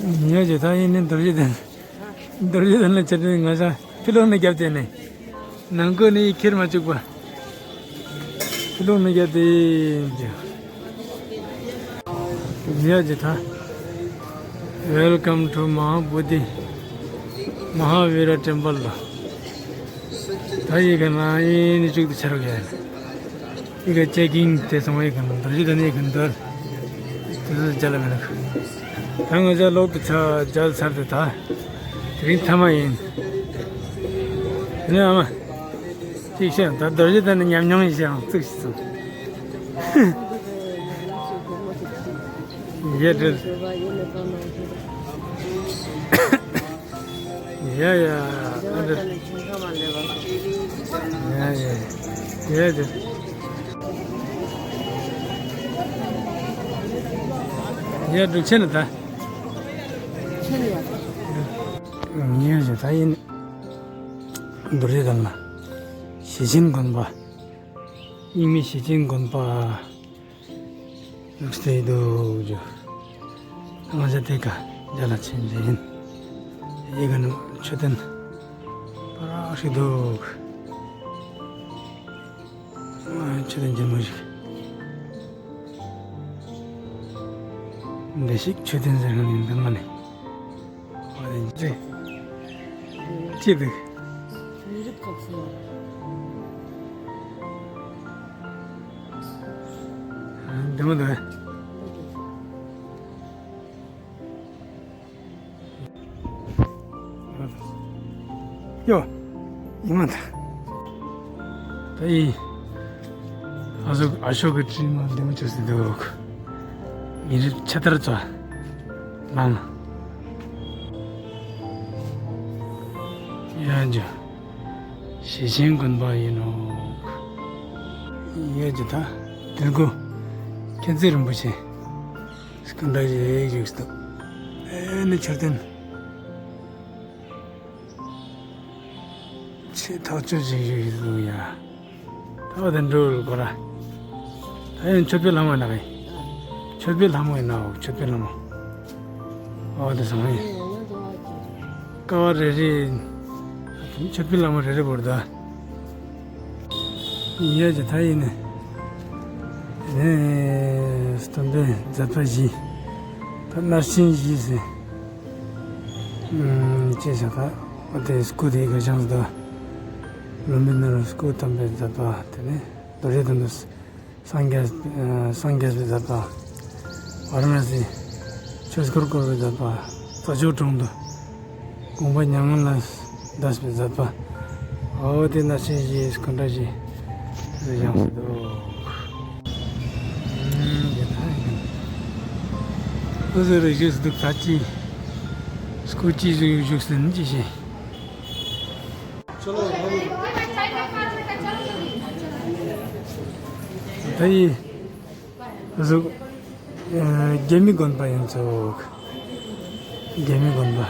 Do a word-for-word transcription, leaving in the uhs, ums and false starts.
ཉོ་རྒྱུ་ད་ཡིན་ནི་རྡོ་རྗེ་གདན། རྡོ་རྗེ་གདན་ལ་ཆ་འདྲི་ང་ཚ་ཕི་ལོག་ནས་བརྒྱབ་བསྡད་ནས། ནང་ཁུལ་ནས་ཁྱེར་མ་བཅུག་པ། ཕི་ལོག་ནས་བརྒྱབ་བསྡད་རྒྱུ། ཉོ་རྒྱུ་ད། Welcome to Mahabodhi Mahavira Temple ལ། ད་ཡི་ག་ན་ཡིན་ནི་བཅུག་ཏུ་ཆ་རོགས་ཡ། ཡི་ག་ཅེ་ཀིང་དེ་སོང་ཡི་ག་ན་རྡོ་རྗེ་གདན་ཡི་ག་ན་འདོར། དེ་ཚོ་ཅ་ལ་མེད་ན། ད་ང་ཅག་ལོག་ཏུ་ཆ་མཇལ་ཚར་ཏེ་ད། དེ་རིང་མཐའ་མ་ཡིན། དེ་ནས་ཨ་མ། ཅིག་བཤད་ད་རྡོ་རྗེ་གདན་ནས་ཉམས་མྱོང་ཡིན་ཞེས་ཨང་བཙུགས་ཤིག་སོང་། ཡེ་འདྲ། ཡ་ཡ། ཨ་འདྲ། ཡ་ཡ། ཡ་འདྲ། ཡ་འདྲ་ཆེ་ན་ད། ཆེ་ན་ཡ། ཉེ་ཞེ་ད་ཡིན། རྡོ་རྗེ་གདན་ལ། ཞེ་ཆེན་དགོན་པ། རྙིང་མའི་ཞེ་ཆེན་དགོན་པ། ལུགས་སྲོལ་འདུག་ཇོ། ང་ཚོ་དེ་ག་རྒྱ་ལ་ཆེན་ཅན་ཡིན། ཡི་ག་ནི་མཆོད་རྟེན་པར་ཞིག་འདུག་མཆོད་རྟེན་ཆེན་མོ་ཞིག་འདི་ཞིག་མཆོད་རྟེན་ཟེར་མཁན་ཡིན་འདི་མ་ནི། ཨ་ནི་ཅི་ཅི་འདུག་མི་རིགས་ཁག་སོ། འདི་མོ་འདུག་ཡོ། ཡིན་མ་ད། ད་ཡིན། ཨ་ཟུག་ཨ་ཤོ་གི་ཁྲི་མ་འདི་མོ་བཅོས་སུ་འདུག་ཡིན་རིགས་ཆ་ལྟར་ཙོ། ལང་། ཡ་འཇུ། ཞེ་ཆེན་དགོན་པ་ཡིན་ནོ། ཡ་འཇུ་ད། དིལ་མགོ། མཁྱེན་བརྩེ་རིན་པོ་ཆེ། སྐུ་འདྲ་ཞིག་བཞུགས་འདུག་ཨེ་ནི་མཆོད་རྟེན། ཆེས་ཐག་ཆོད་ཅིག་བཞུགས་འདུག་ཡ། ད་བ་དེ་འགྲོ་གོ་ར། ད་ཡང་མཆོད་པའི་ལྷ་མོ་ཡིན་ན་གི། མཆོད་པའི་ལྷ་མོ་ཡིན་ན་འོ་མཆོད་པའི་ལྷ་མོ། འོ་དེ་སོང་ཡིན། ཀ་བ་རེ་རེ། མཆོད་པའི་ལྷ་མོ་རེ་རེ་བོར་ད། ཡ་ཇི་ད་ཡིན་ནི། དེ་ནས་སྟོན་པའི་མཛད་པ་བཞི། ད་མནར་ཆེན་བཞི་ཟེར། ཅེས་བྱ་ད། འོ་དེ་སྐུ་དེ་ག་བྱང་སུ་ད། ལུམྦི་ནི་ལ་སྐུ་བལྟམས་པའི་མཛད་པ་དེ་ནས་རྡོ་རྗེ་གདན་དུ་སངས་རྒྱས་སངས་རྒྱས་པའི་མཛད་པ། ཝཱ་ར་ཎ་སི་ཆོས་འཁོར་བསྐོར་བའི་མཛད་པ། རྩྭ་མཆོག་གྲོང་དུ་དགོངས་པ་མྱ་ངན་ལས་འདས་པའི་མཛད་པ། འོ་དེ་མནར་ཆེན་བཞི་སྐུ་འདྲ་བཞི་དེ་བཞེངས་སུ་འདུག་ཨུ་ཟོ་རེ་བཞུགས་སུ་འདུག་ད་ཅི། སྐུ་ཅི་བཞུགས་བཞུགས་ཟིན་ཅི་ཞེས། ད་ཡི་གཟུགས། རྒྱ་མི་དགོན་པ་ཡིན་ཚོགས། རྒྱ་མི་དགོན་པ།